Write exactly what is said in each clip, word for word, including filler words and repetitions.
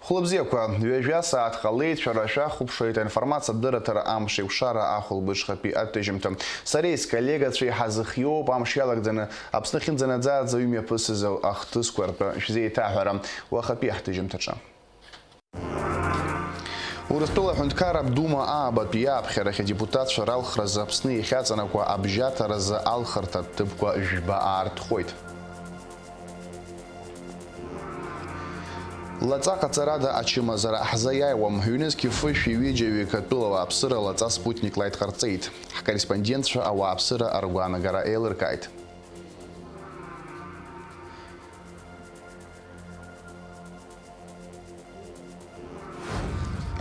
Хәлыбзиақәа, ҩажәа сааҭ ҟалеит, шәара шәахәаԥшуеит аинформациатә дырраҭара амш еиқәшара ахәылбыҽхатәи аҭыжьымҭа. Сареи сколлегацәеи ҳазыхиоуп, амш иалагӡаны Аԥсны ахьынӡанаӡааӡа ҩымҩаԥысыз ахҭысқәа ртәы шәзеиҭаҳәара уахатәи ҳҭыжьымҭаҿы. Урыстәыла аҳәынҭқарратә Дума аабатәи ааԥхьарахь адепутатцәа ралхразы Аԥсны иахьаҵанакуа абжьаҭаразы алхырҭатә ҭыԥқәа жәба аартхоит. Лаҵа ҟаҵарада ачымазара ҳзаиааиуам. Ҩнызқь фышәи ҩыџьа ҩык атәылауааԥсыра лаҵа Спутник Лайт ҟарҵеит. Ҳкорреспондентцәа ауааԥсыра аргәаанагара еилыркааит.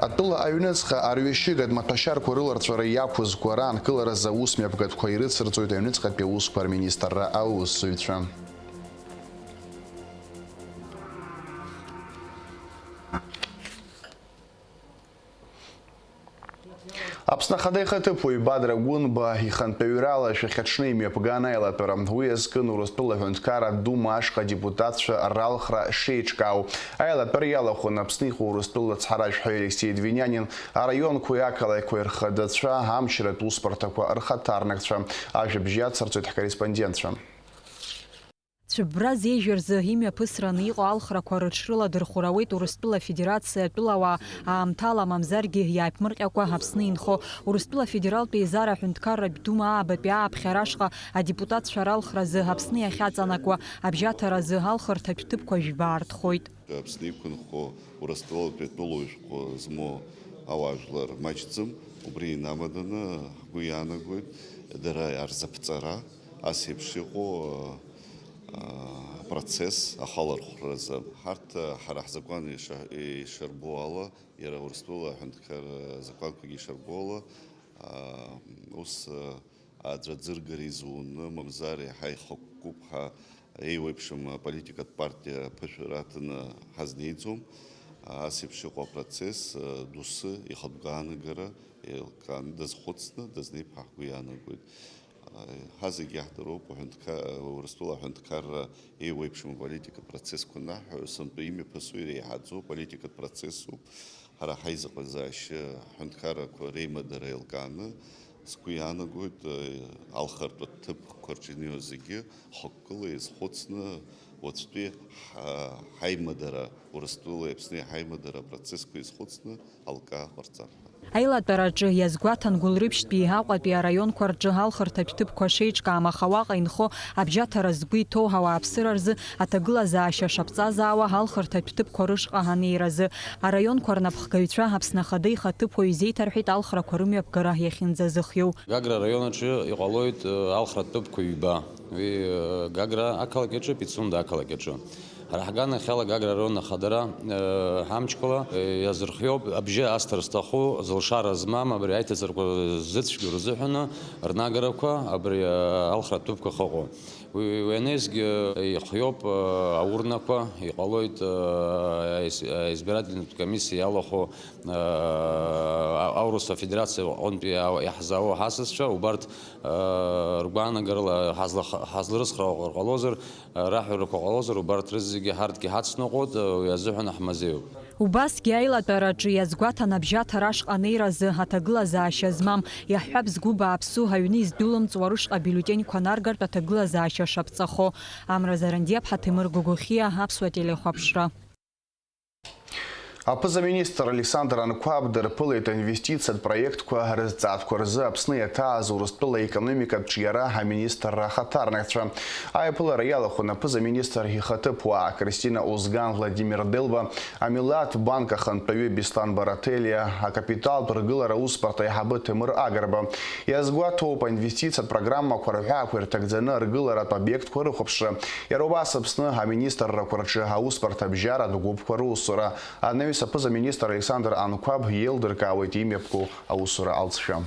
Атәыла аҩныҵҟа арҩашьыгатә маҭәашьарқәа рыларҵәара иақәызго раанкыларазы аус мҩаԥгатәқәа ирыцырҵоит аҩныҵҟатәи аусқәа рминистрра аусзуҩцәа. Аԥсны Ахада ихаҭыԥуаҩ Бадра Гәынба ихантәаҩрала шәахьаҽны имҩаԥган аилатәара. Уи азкын Урыстәыла аҳәынҭқарратә Дума ашҟа адепутатцәа ралхра шеиҿкаау. Аилатәара иалахәын Аԥсны иҟоу Урыстәыла ацҳаражәҳәаҩ Алексеи Двинянин, араионқәеи ақалақьқәеи рхадацәа, амчратә усбарҭақәа рхаҭарнакцәа. Ажәабжь иацырҵоит ҳкорреспондентцәа. Цәыббра зеижәа рзы имҩаԥысраны иҟоу алхрақәа рыҽрыладырхәыр ауеит Урыстәыла Афедерациа атәылауаа аамҭала, мамзаргьы иааиԥмырҟьакәа Аԥсны инхо. Урыстәыла Афедералтә Еизара Аҳәынҭқарратә Дума аабатәи ааԥхьара ашҟа адепутатцәа ралхразы Аԥсны иахьаҵанакуа абжьаҭаразы алхырҭатә ҭыԥқәа жәба аартхоит. Аԥсны иқәынхо Урыстәылатәи атәылауаҩ шәҟәы змоу ауаажәлар маҷӡам, убри инамаданы ҳгәы иаанагоит дара рзаԥҵара, ас еиԥш иҟоу, а, апроцесс ахалархәразы. Ҳарҭ, а, ҳара ҳзакәан иша-, ишарбо ала, иара Урыстәыла аҳәынҭқар, а, закәанқәагьы ишарбо ала, а, ус, а, аӡәы аӡыргара изуны, мамзар еиҳа ихықәкуп ҳәа еиуеиԥшым аполитикатә партиа аԥышәара аҭаны ҳазнеиӡом. Ас еиԥш иҟоу апроцесс, а, доусы ихатә гәаанагара еилкааны дазхәыцны дазнеип ҳәа ҳгәы иаанагоит. Ҳа зегьы иаҳдыруп, аҳәынҭқа-, Урыстәыла аҳәынҭқарра еиуеиԥшым аполитикатә процессқәа анаҳҳәо, сынтәа имҩаԥысуа иреиҳаӡоу аполитикатә процессуп. Ҳара ҳаизыҟазаашьа аҳәынҭқаррақәа реимадара еилкааны, сгәы иаанагоит, алхыртә ҭыԥқәа рҿы инеиуа зегьы хықәкыла иазхәыцны, уаҵәтәи ҳа-, ҳаимадара, Урыстәылеи Аԥсни ҳаимадара апроцессқәа иазхәыцны, алкаа ҟарҵап ҳәа. Аилатәараҿы иазгәаҭан Гәылрыԥшьтәи Аҟәатәи араионқәа рҿы алхырҭатә ҭыԥқәа шеиҿкаам, аха уаҟа инхо абжьаҭара згәы иҭоу ауааԥсыра рзы аҭагылазаашьа шаԥҵазаауа алхырҭатә ҭыԥқәа рышҟа анеиразы. Араионқәа рнапхгаҩцәа Аԥсны Ахада ихаҭыԥуаҩ изеиҭарҳәеит алхрақәа рымҩаԥгара иахьынӡазыхиоу. Гагра араион аҿы иҟалоит, э, алхратә ҭыԥқәа ҩба. Уи, э, Гагра ақалақь аҿы, Пицунда ақалақь аҿы. Ҳара ҳганахьала Гагра араион ахадара, э, ҳамчқәала, э, иазырхиоуп абжьы асҭар зҭаху, зылшара змам, абри аиҭаҵрақәа зыцәгьоу рзыҳәаны рнагарақәа абри, э, алхратә ҭыԥқәа ахьыҟоу. Уи, уи анаҩсгьы ихиоуп, э, аурнақәа, иҟалоит, э, аис-, аизбирательнатә комиссиа иалахәу, э, а-, Аурыстә Афедерациа аҟынтәи иа-, иаҳзаауа ҳасасцәа, убарҭ, э, ргәаанагарала ҳазлах-, ҳазларыцхраауа ҟалозар, раҳәарақәа ҟалозар, убарҭ рызегьы ҳарҭгьы ҳацныҟәоит, уи азыҳәан ҳмазеиуп. Убасгьы аилатәараҿы иазгәаҭан абжьаҭара ашҟа анеиразы аҭагылазаашьа змам, иаҳҳәап, згәы бааԥсу, аҩны издәылымҵуа рышҟа бюллетеньқәа наргартә аҭагылазаашьа шаԥҵахо. Амра Зарандиаԥҳа, Ҭемыр Гогохиа, Аԥсуа телехәаԥшра. Аԥыза-министр Александр Анқәаб дырԥылеит аинвестициатә проектқәа рызҵаатәқәа рзы Аԥсны иаҭааз Урыстәыла аекономикатә ҿиара аминистрра ахаҭарнакцәа. Аиԥылара иалахәын аԥыза-министр ихаҭыԥуаа Кристина Озган, Владимир Делба, амилаҭ банк ахантәаҩы Беслан Барателиа, акапиталтә ргылара аусбарҭа аиҳабы Ҭемыр Агарба. Иазгәаҭоуп аинвестициатә программақәа рҳәаақәа ирҭагӡаны аргыларатә обиектқәа рыхәаԥшра. Иара убас Аԥсны аминистррақәа рҿы аусбарҭа абжьаратә гәыԥқәа русура. Анаҩс аԥыза-министр Александр Анқәаб иеилдыркаауеит имҩаԥгоу аусура алҵшәа.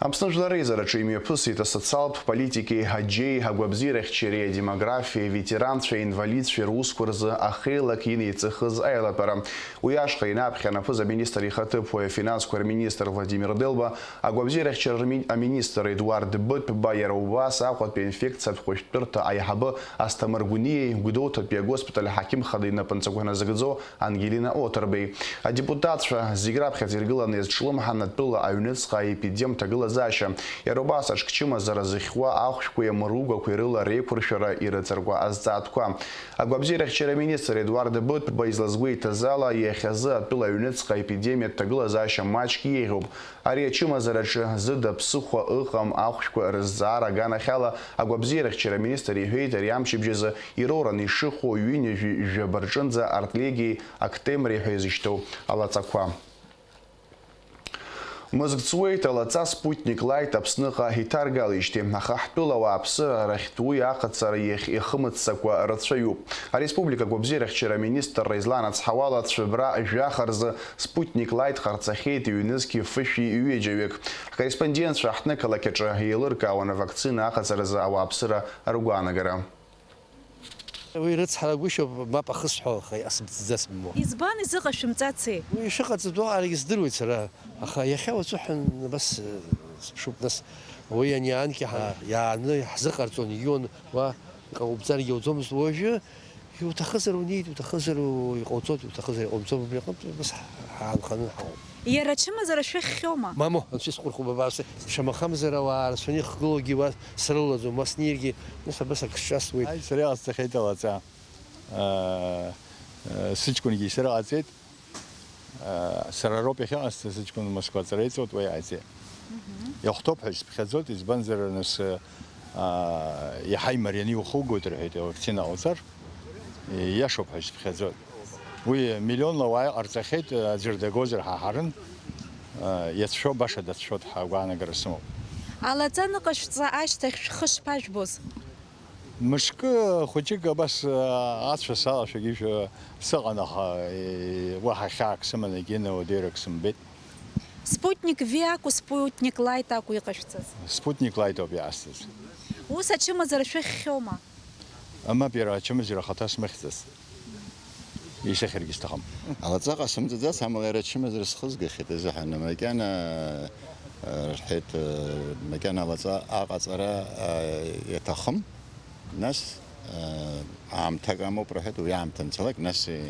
Аԥсны Жәлар Реизараҿы имҩаԥысит асоциалтә политикеи аџьеи, агәабзиарахьчареи адемографиеи, аветеранцәеи аинвалидцәеи русқәа рзы ахеилак инеиҵыхыз аилатәара. Уи ашҟа инаԥхьа анаԥыз аминистр ихаҭыԥуаҩ афинансқәа рминистр Владимир Делба, агәабзиарахьчара рми-, аминистр Едуард Бытәба, иара убас Аҟәатәи аинфекциатә хәышәтәырҭа аиҳабы Асҭамыр Гәниеи, Гәдоуҭатәи агоспиталь аҳақьым хада инапынҵақәа назыгӡо Ангелина Оҭырбеи. Адепутатцәа зегь раԥхьаӡа иргыланы иазҿлымҳан атәыла аҩныҵҟа аепидемиатә ҭагылазаашьа, иара убас аҽкчымазара зыхьуа ахәшәқәеи амыругәақәеи рыла реиқәыршәара ирыҵаркуа азҵаатәқәа. Агәабзиарахьчара аминистр Едуард Бытәба излазгәеиҭаз ала, иахьазы атәыла аҩныҵҟа аепидемиатә ҭагылазаашьа маҷк еиӷьуп. Ари ачымазараҿы зыда ԥсыхәа ыҟам ахәшәқәа рызҵаара аганахьала агәабзиарахьчара аминистр иҳәеит ари амчыбжьазы ироураны ишыхәо ҩынҩажәи жәаба рҿынӡа артлегиеи актемреи ҳәа изышьҭоу алаҵақәа. Мызк ҵуеит алаҵа Спутник Лайт Аԥсныҟа иҭаргалеижьҭеи, аха ҳтәыла ауааԥсыра рахьтә уи аҟаҵара иахь ихымыццакуа рацәаҩуп. Ареспублика агәабзиарахьчара аминистрра изланацҳауала цәыббра жәаха рзы Спутник Лайт ҟарҵахьеит ҩнызқьи фышәи ҩыџьаҩык. Ҳкорреспондентцәа аҳҭнықалақь аҿы еилыркаауан авакцина аҟаҵаразы ауааԥсыра ргәаанагара. Уи рыцҳарагәышьоуп, мап ахысҳәо, аха иҟасымҵаӡацму. Избан изыҟашәымҵаци? Уи ишыҟаҵатәу арагьы здыруеит сара, аха иахьа уаҵәы ҳәа абас, э, сыԥшуп, нас уи ани анкьа ҳа-, иааны иаҳзыҟарҵон, игион, уа иҟауҵаргьы иауӡомызт уажәы. Иуҭахызар унеит, иуҭахызар у-, иҟауҵоит, иуҭахызар иҟауҵом, убри аҟынтә абас ҳаанханы ҳаҟоуп. Иара ачымазара шәыхьхьоума? Мамоу, анцәа исҟәырхуп абааԥсы, шамахамзар ауаа рацәаны ихгылоугьы уа срылаӡом, уа снеиргьы, нас абас акы сҿасуеит. Ааи, сара иҟасҵахьеит алаҵа. Аа, сыҷкәынгьы исырҟаҵеит. Аа, сара роуп иахьыҟасҵаз, сыҷкәын Москва аҵара иҵоит, уа иҟаиҵеит. Мгм. Иахәҭоуп ҳәа исыԥхьаӡоит, избанзар, нас, аа, иаҳа имарианы иухугоит рҳәеит, авакцина ҟауҵар. Ииашоуп ҳәа исыԥхьаӡоит. Уи миллионла уаа иҟарҵахьеит, аӡәыр дагозар ҳаҳарын. Иацәшәо, баша дацәшәоит ҳәа агәаанагара сымоуп. Алаҵа ныҟашәҵа ашьҭахь шәхы шԥажәбоз? Мышкы хәыҷык абас ацәа салашәагьы сыҟан, аха уаҳа хьаак сыманы егьи науадаҩрак сымбеит. Спутник V акәу, Спутник Light акәу иҟашәҵаз? Спутник Light ауп иаасҭаз. Ус ачымазара шәыхьхьоума? Мап, иара ачымазара ахаҭа смыхьӡацт. Исыхьыргьы сҭахым. Алаҵа ҟасымҵаӡац, амала иара ачымазара схызгахьеит азыҳәан. Макьана, э, рҳәеит, э, макьана алаҵа аҟаҵара, э, иаҭахым. Нас, э, аамҭак амоуп рҳәеит, уи аамҭа анцалак, нас, э,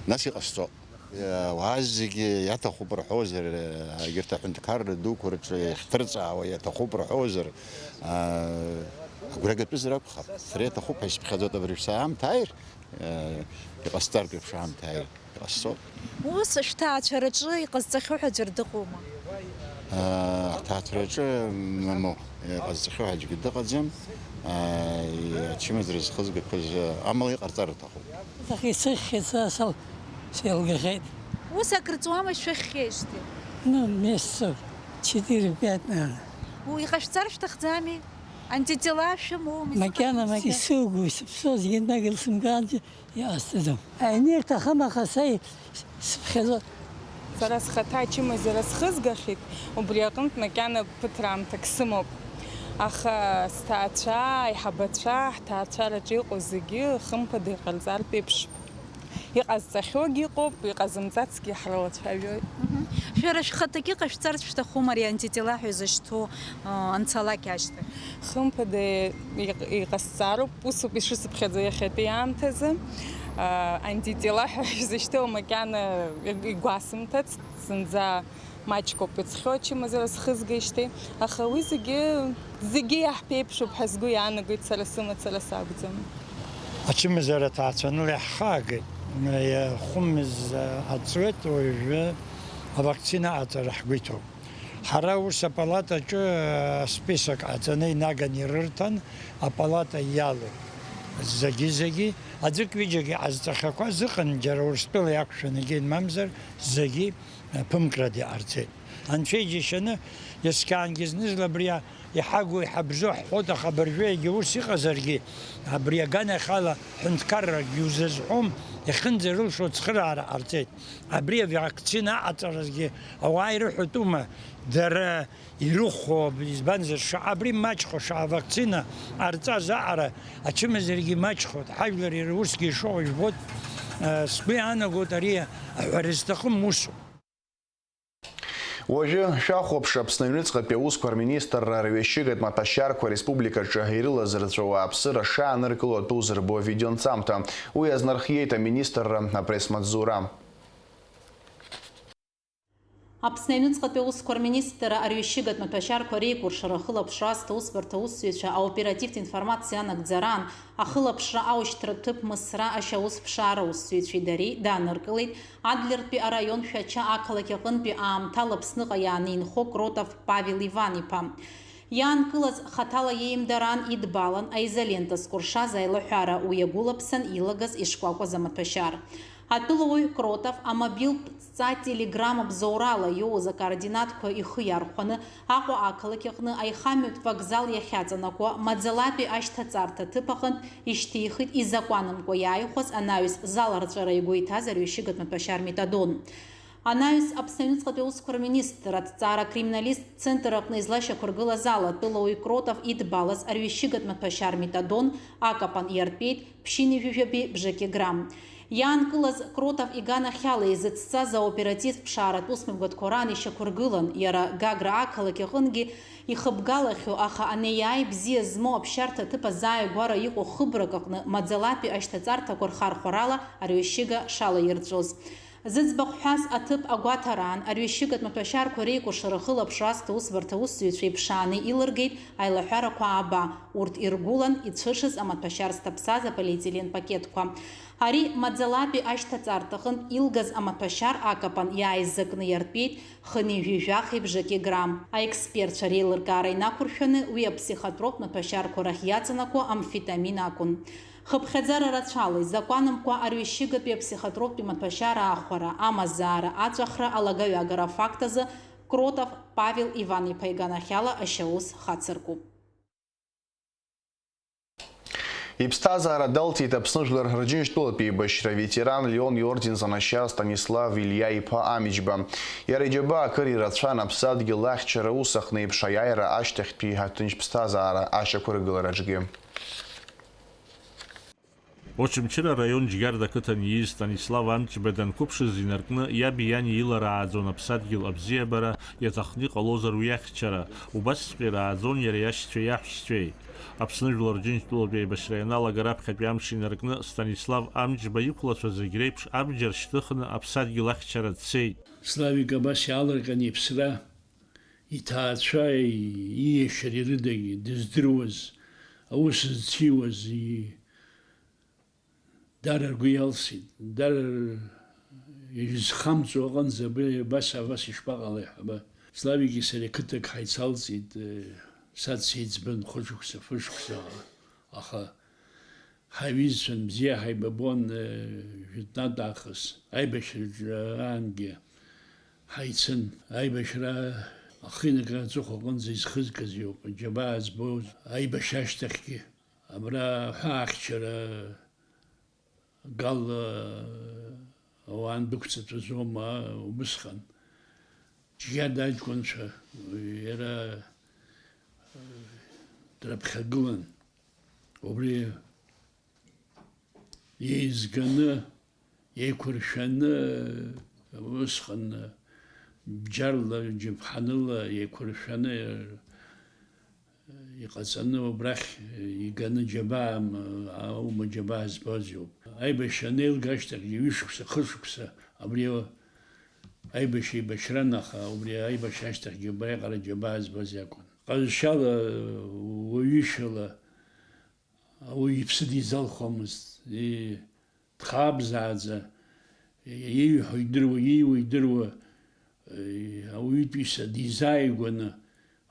нас иҟасҵо. Ауаа зегьы иаҭахуп рҳәозар, егьырҭ аҳәынҭқарра дуқәа рҿы иахьҭырҵаауа иаҭахуп рҳәозар, агәра гатәызар акәхап. Сара иаҭахуп ҳәа исыԥхьаӡоит, абыржә саамҭа ааир, иҟасҵартә еиԥш аамҭа ааир иҟасҵоит. Ус шәҭаацәараҿы иҟазҵахьоу ҳәа ӡәыр дыҟоума? Ҳҭаацәараҿы, мамоу, иҟазҵахьоу ҳәа аӡәгьы дыҟаӡам. Ачымазара зхызгақәаз амала иҟарҵар рҭахуп. Аха исыхьхьеит, сара сал-, сеилгахьеит. Ус акрыҵуама шәыхьхьеижьҭеи? Ну, месяцев четыре-пять, наверное. У, иҟашәҵар шәҭахӡами? Антитела шәымоуми? Макьана, макьана исылгои, сыԥсуа зегьы нагар сымгаанӡа иҟасҵаӡом. Аҩны ирҭахым, аха са и-, сыԥхьаӡоит. Сара схаҭа ачымазара схызгахьеит, убри аҟынтә макьана ԥыҭраамҭак сымоуп. Аха сҭаацәа, аиҳабацәа, ҳҭаацәараҿы иҟоу зегьы, хымԥада, иҟарҵартә еиԥш. Иҟазҵахьоугьы ыҟоуп, иҟазымҵацгьы ҳрылацәажәоит. Мгм. Шәара шәхаҭагьы ҟашәҵарц шәҭахума ари антитела ҳәа изышьҭоу, а, анцалак ашьҭахь? Хымԥада, иҟ-, иҟасҵароуп, усоуп ишысыԥхьаӡо иахьатәи аамҭазы. А, антитела ҳәа изышьҭоу макьана игәасымҭацт, зынӡа маҷк ауп иҵхьоу ачымазара схызгеижьҭеи. Аха уи зегьы, зегьы иаҳԥеиԥшуп ҳәа сгәы иаанагоит сара сымацара сакәӡам. Ачымазара ҭаацәанла иаҳхаагеит. Хәымз аҵуеит, уажәы авакцина аҵара ҳгәы иҭоуп. Ҳара ус апалатаҿы список ҟаҵаны инаган ирырҭан, апалата иалоуп зегьы-зегьы, аӡәык-ҩыџьагьы ҟазҵахьақәаз ыҟан, џьара Урыстәыла иақәшәаны егьин мамзар, зегьы ԥымкрада иҟарҵеит. Анцәа иџьашьаны, иаскьаангьы зны-зынла абри иҳагу, иҳабзоу ҳҳәоит, аха абыржәы егьа ус иҟазаргьы, абри аганахьала ҳәынҭқарракгьы иузазҳәом, иахьынӡарылшо ацхыраара ҟарҵеит. Абри авакцина аҟаҵаразгьы ауаа ирыҳәатәума, дара ирыхәо, избанзар, шаҟа абри маҷхо, шаҟа авакцина ҟарҵаз аҟара ачымазарагьы маҷхоит, ҳажәлар иара усгьы ишыҟоу жәбоит, сгәы иаанагоит, ари аҳәара зҭахым усуп. Уажәы шәахәаԥш Аԥсны аҩныҵҟатәи аусқәа рминистрра арҩашьыгатә маҭәашьарқәа ареспубликаҿы ирылазырҵәо ауааԥсыра шааныркыло атәы узырбо авидеонҵамҭа. Уи азнархиеит аминистрра апресс-маҵзура. Аԥсны аҩныҵҟатәи аусқәа рминистрра арҩашьыгатә маҭәашьарқәа реикәыршара ахылаԥшра азҭо аусбарҭа аусзуҩцәа аоперативтә информациа анагӡараан, ахылаԥшра аушьҭра ҭыԥ Мысра ашьаусԥшаара аусзуҩцәеи дареи дааныркылеит Адлертәи араион Шәача ақалақь аҟынтәи аамҭала Аԥсныҟа иааны инхо Кротов Павел Иван-иԥа. Иаанкылаз хаҭала иеимдараан идбалан аизолента зкәыршаз аилаҳәара, уи иагәылаԥсан илагаз ишкәакәаз амаҭәашьар. Атәылауаҩ Кротов амобилтә ҵа телеграмма бзоурала иоуз акоординатқәа ихы иархәаны, Аҟәа ақалақь аҟны аихамҩатә вокзал иахьаҵанакуа маӡалатәи ашьҭаҵарҭа ҭыԥ аҟынтә ишьҭихит изакәанымкәа иааихәаз анаҩс заларҵәара игәы иҭаз арҩашьыгатә маҭәашьар метадон. Анаҩс Аԥсны аҩныҵҟатәи аусқәа рминистр аҭҵаара акриминалисттә центр аҟны излашьақәыргылаз ала, тәылауаҩ Кротов идбалаз арҩашьыгатә маҭәашьар метадон акапан иартәеит ԥшьынҩажәи жәаба бжаки грамм. Иаанкылаз Кротов иганахьала изыцҵаз аоперативтә ԥшааратә усмҩаԥгатәқәа раан ишьақәыргылан, иара Гагра ақалақь аҟынгьы ихыбгалахьоу, аха анеиааи бзиа змоу аԥсшьарҭа аҭыԥ азааигәара иҟоу хыбрак аҟны маӡалатәи ашьҭаҵарҭақәа рхархәарала арҩашьыга шалаирҵәоз. Зыӡбахә ҳәаз аҭыԥ агәаҭараан, арҩашьыгатә маҭәашьарқәа реикәыршара ахылаԥшра азҭо аусбарҭа аусзуҩцәа иԥшааны илыргеит аилаҳәарақәа ааба, урҭ иргәылан ицәышыз амаҭәашьар зҭаԥсаз аполиетилен пакетқәа. Ари маӡалатәи ашьҭаҵарҭаҟынтә илгаз амаҭәашьар акапан иааизакны иартәеит хынҩажәи жәахеи бжаки грамм. Аекспертцәа реилыркаара инақәыршәаны уи аԥсихотроптә маҭәашьарқәа рахь иаҵанакуа амфетамин акәын. Хыԥхьаӡара рацәала, изакәанымкәа арҩашьыгатәи аԥсихотроптәи маҭәашьар аахәара, амазаара, аҵәахра, алагаҩагара афакт азы Кротов Павел Иван-иԥа иганахьала ашьаус хацыркуп. Иԥсҭазаара далҵит Аԥсны Жәлар Рџьынџьтәылатә еибашьра аветеран Леон иорден занашьа Станислав Илиа-иԥа Амиџьба. Иара иџьабаа акыр ирацәан аԥсадгьыл ахьчара аус аҟны еиԥш аиааира ашьҭахьтәи аҭынч ԥсҭазаара ашьақәыргылараҿгьы. Очамчыра араион Џьгьарда ақыҭан ииз Станислав Амҷба данқәыԥшыз инаркны иаби иани иларааӡон аԥсадгьыл абзиабара, иаҭахны иҟалозар уи ахьчара, убасҵәҟьа ирааӡон иара иашьцәеи иаҳәшьцәеи. Аԥсны Жәлар Џьынџьтәылатә еибашьра ианалага раԥхьатәи амш инаркны Станислав Амҷба иқәлацәа зегь реиԥш абџьар шьҭыхны аԥсадгьыл ахьчара дцеит. Славик абас иаалырҟьан иԥсра, иҭаацәа, ииашьареи рыдагьы дыздыруаз, аус зциуаз, и-, Дара ргәы иалсит, дара р-, изхамҵо аҟынӡа абри абас, абас ишԥаҟалеи ҳәа ба. Славики сареи қыҭак ҳаицалҵит, э, са дсеиҵбын хәышықәса, фышықәса, аха ҳаиҩызцәан бзиа ҳаибабон, э, жәытәнатә аахыс, аибашьраҿы аангьы ҳаицын. Аибашьра ахинагра аҵыхәа аҟынӡа изхызгаз иоуп, аџьабаа збоз, аибашьра ашьҭахьгьы. Абра аҳәаахьчара гал ауаа андәықәҵатәаз аума убысҟан. Џьгьарда аҷкәынцәа иара драԥхьагылан. Убри еизганы еиқәыршәаны, усҟан бџьарла, џьаԥҳаныла еиқәыршәаны иҟаҵаны, убрахь иганы џьабаа, аума џьабаа збоз иоуп. Аибашьра анеилга ашьҭахьгьы ҩышықәса, хышықәса абри аибашьра еибашьран, аха убри аибашьра ашьҭахьгьы убриаҟара џьабаа збоз иакәын. Ҟазшьала, уаҩышьала ауаҩы иԥсы дизалхуамызт. И-, дхаабзааӡа, ииҳәо идыруа, ииуа идыруа, ауаҩытәыҩса дизааигәаны,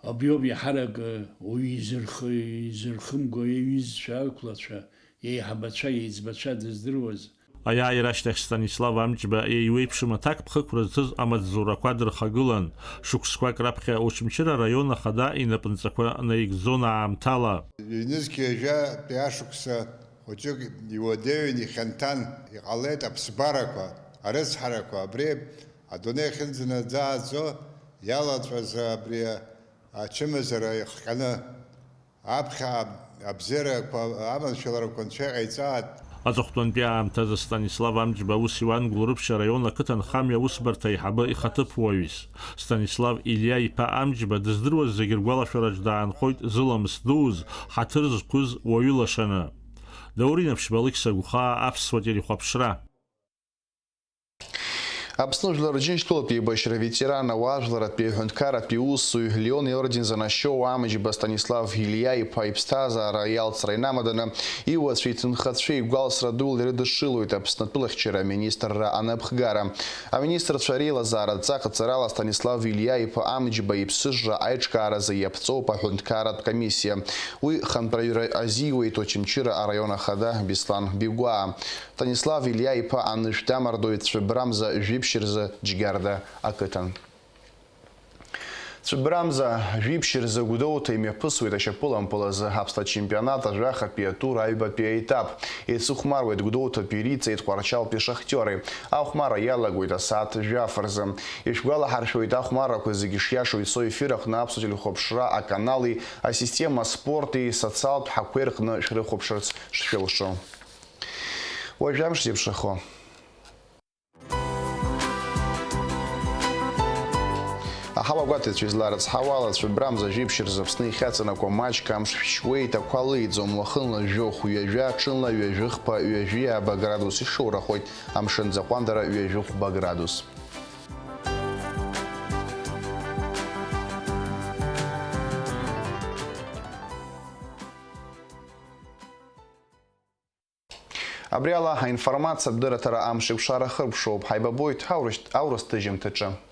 абриоуп иаҳарак, уаҩы изырх-, изырхымго иҩызцәа, ақәлацәа, иеиҳабацәа, иеиҵбацәа дыздыруаз. Аиааира ашьҭахь Станислав Амҷба еиуеиԥшым аҭакԥхықәра зҭыз амаҵзурақәа дырхагылан. Шықәсқәак раԥхьа Очамчыра араион ахада инапынҵақәа наигӡон аамҭала. Ҩнызқьи ҩажәатәи ашықәса хәыҷык иуадаҩын, ихьанҭан, иҟалеит аԥсабарақәа, арыцҳарақәа, абри адунеи ахьынӡанаӡааӡо иалаҵәаз абри ачымазара ихҟьаны. Аԥхьа абзиарақәа, аманшәаларақәа Анцәа иҟаиҵааит. Аҵыхәтәантәи аамҭазы Станислав Амҷба аус иуан Гәылрыԥшь араион ақыҭанхамҩа аусбарҭа аиҳабы ихаҭыԥуаҩыс. Станислав Илиа-иԥа Амҷба дыздыруаз зегьы ргәалашәараҿ даанхоит зыламыс дуз, ҳаҭыр зқәыз уаҩы лашаны. Даур Инаԥшьба, Алықьса Гәхаа, Аԥсуа телехәаԥшра. Аԥсны Жәлар Џьынџьтәылатә еибашьра аветеран, ауаажәларратәи аҳәынҭқарратәи усзуҩ, Леон иорден занашьоу Амҷба Станислав Илиа-иԥа иԥсҭазаара иалҵра инамаданы, иуацәеи иҭынхацәеи игәалсра дула ирыдышшылоит Аԥсны атәылахьчара аминистрра анапхгара. Аминистрцәа реилазааратә ҵак аҵарала Станислав Илиа-иԥа Амҷба иԥсыжра аиҿкааразы иаԥҵоуп аҳәынҭқарратә комиссиа. Уи хантәаҩра азиуеит Очамчыра араион ахада Беслан Бигәаа. Станислав Илиа-иԥа анышә дамардоит Цәыбрамза жәиԥшь рзы Џьгьарда ақыҭан. Цәыбрамза жәиԥшь рзы Гәдоуҭа имҩаԥысуеит ашьапылампыл азы Аԥсны ачемпионат ажәахатәи атур аҩбатәи аетап. Еицыхәмаруеит Гәдоуҭатәи Риҵеи Тҟәарчалтәи Шахтиори. Ахәмарра иалагоит асааҭ жәаф рзы. Ишәгәалаҳаршәоит, ахәмаррақәа зегьы шиашоу ицо ефир аҟны Аԥсуа телехәаԥшра аканали асистема спорти социалтә ҳақәеи рҟны шәрыхәаԥшырц шшәылшо. Уажә амш зеиԥшрахо. Аҳауагәаҭаҩцәа изларыцҳауа ала, Цәыбрамза жәиԥшь рзы Аԥсны ихьаҵанакуа маҷк амш шәшьуеит, ақәа леиӡом, уахынла жәохә ҩажәа, ҽынла ҩажәихԥа, ҩажәи ааба градус ишоурахоит, амшын ӡаҟәандара ҩажәихәба градус. Абри ала аинформациатә дырраҭара амш еиқәшара хыркәшоуп. Ҳаибабоит аурыс-, аурыс ҭыжьымҭаҿы.